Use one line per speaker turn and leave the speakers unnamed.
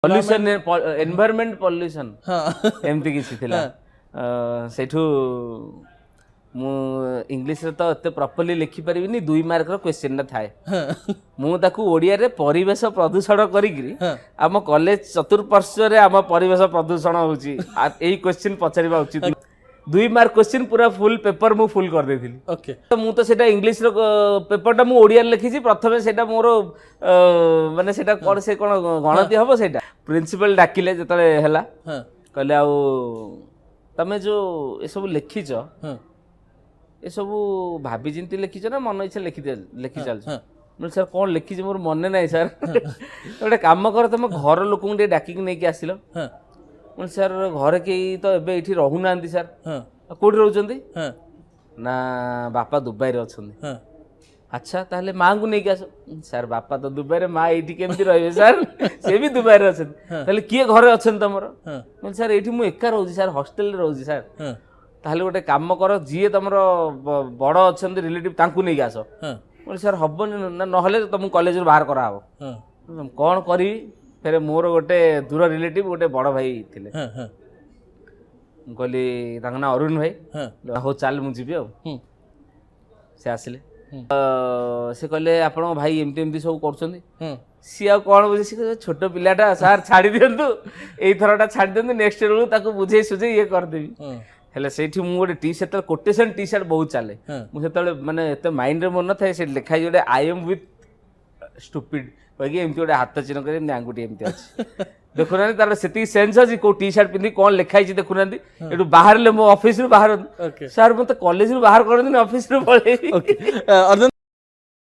Pollution, environment pollution, ଏମିତି କିଛି ଥିଲା। ସେଇଠୁ ମୁଁ ଇଂଲିଶରେ ତ ଏତେ ପ୍ରପରଲି ଲେଖିପାରିବିନି। 2 ମାର୍କର କ୍ୱେଶ୍ଚିନ୍ଟା ଥାଏ। ମୁଁ ତାକୁ ଓଡ଼ିଆରେ ପରିବେଶ ପ୍ରଦୂଷଣ କରିକିରି, ଆମ କଲେଜ ଚତୁଃପାର୍ଶ୍ୱରେ ଆମ ପରିବେଶ ପ୍ରଦୂଷଣ ହେଉଛି, ଏଇ କ୍ୱେଶ୍ଚିନ୍ ପଚାରିବା ଉଚିତ। 2 ମାର୍କ କ୍ୱେଶ୍ଚିନ୍ ପୁରା ଫୁଲ୍ ପେପର ମୁଁ ଫୁଲ୍ କରିଦେଇଥିଲି। ତ ମୁଁ ତ ସେଇଟା ଇଂଲିଶର ପେପରଟା ମୁଁ ଓଡ଼ିଆରେ ଲେଖିଛି ପ୍ରଥମେ। ସେଇଟା ମୋର ମାନେ ସେଇଟା କ'ଣ, ସେ କ'ଣ ଗଣତି ହବ ସେଇଟା? ପ୍ରିନ୍ସିପାଲ ଡାକିଲେ ଯେତେବେଳେ ହେଲା, କହିଲେ, ଆଉ ତମେ ଯୋଉ ଏସବୁ ଲେଖିଛ, ଏସବୁ ଭାବି ଚିନ୍ତି ଲେଖିଛ ନା ମନ ଇଚ୍ଛା ଲେଖି ଚାଲିଛ? ମୁଁ କହିଲି, ସାର୍, କ'ଣ ଲେଖିଛି ମୋର ମନେ ନାହିଁ ସାର୍। ଗୋଟେ କାମ କର, ତମ ଘର ଲୋକଙ୍କୁ ଟିକେ ଡାକିକି ନେଇକି ଆସିଲ। ମୁଁ କହିଲି, ସାର୍, ଘରେ କେହି ତ ଏବେ ଏଇଠି ରହୁନାହାନ୍ତି ସାର୍। ଆଉ କୋଉଠି ରହୁଛନ୍ତି? ନା, ବାପା ଦୁବାଇରେ ଅଛନ୍ତି। ଆଚ୍ଛା, ତାହେଲେ ମାଆଙ୍କୁ ନେଇକି ଆସ। ସାର୍, ବାପା ତ ଦୁବାଇରେ, ମା ଏଇଠି କେମିତି ରହିବେ ସାର୍? ସେ ବି ଦୁବାଇରେ ଅଛନ୍ତି। ତାହେଲେ କିଏ ଘରେ ଅଛନ୍ତି ତମର? ମୁଁ କହିଲି, ସାର୍, ଏଇଠି ମୁଁ ଏକା ରହୁଛି ସାର୍, ହଷ୍ଟେଲରେ ରହୁଛି ସାର୍। ତାହେଲେ ଗୋଟେ କାମ କର, ଯିଏ ତମର ବଡ଼ ଅଛନ୍ତି ରିଲେଟିଭ, ତାଙ୍କୁ ନେଇକି ଆସ। ମୁଁ କହିଲି, ସାର୍, ହବନି। ନା, ନହେଲେ ତମକୁ କଲେଜରୁ ବାହାର କରାହବ। କ'ଣ କରିବି? ଫେରେ ମୋର ଗୋଟେ ଦୂର ରିଲେଟିଭ, ଗୋଟେ ବଡ଼ ଭାଇ ଥିଲେ।
ହଁ ହଁ
ମୁଁ କହିଲି, ତାଙ୍କ ନାଁ ଅରୁଣ ଭାଇ। ହଉ ଚାଲ, ମୁଁ ଯିବି ଆଉ। ସେ ଆସିଲେ। ସେ କହିଲେ, ଆପଣଙ୍କ ଭାଇ ଏମିତି ଏମିତି ସବୁ କରୁଛନ୍ତି। ସିଏ ଆଉ କ'ଣ ବୁଝେ? ସେ କହିଲେ, ଛୋଟ ପିଲାଟା ସାର୍, ଛାଡ଼ି ଦିଅନ୍ତୁ, ଏଇଥରଟା ଛାଡ଼ି ଦିଅନ୍ତୁ, ନେକ୍ସଟ ବେଳକୁ ତାକୁ ବୁଝେଇ ସୁଝେଇ ଇଏ କରିଦେବି। ହେଲେ ସେଇଠି ମୁଁ ଗୋଟେ ଟି, ସେତେବେଳେ କୋଟେସନ ଟି ସାର୍ଟ ବହୁତ ଚାଲେ। ମୁଁ ସେତେବେଳେ ମାନେ ଏତେ ମାଇଣ୍ଡରେ ମୋର ନଥାଏ। ସେଠି ଲେଖା ହେଇଛି ଗୋଟେ "I am with stupid" କହିକି ଏମିତି ଗୋଟେ ହାତ ଚିହ୍ନ କରି ଏମିତି ଆଙ୍ଗୁଠି ଏମିତି ଅଛି। ଦେଖୁନାହାନ୍ତି, ତାର ସେତିକି ସେନ୍ସ ଅଛି। କୋଉ ଟି ସାର୍ଟ ପିନ୍ଧି କ'ଣ ଲେଖା ହେଇଛି ଦେଖୁନାହାନ୍ତି। ଏଠୁ ବାହାରିଲେ ମୋ ଅଫିସରୁ ବାହାର। ସାର୍, ମୋତେ କଲେଜରୁ ବାହାର କରନ୍ତିନି, ଅଫିସରୁ ପଳେଇବି।
ଓକେ, ଅର୍ଜୁନ।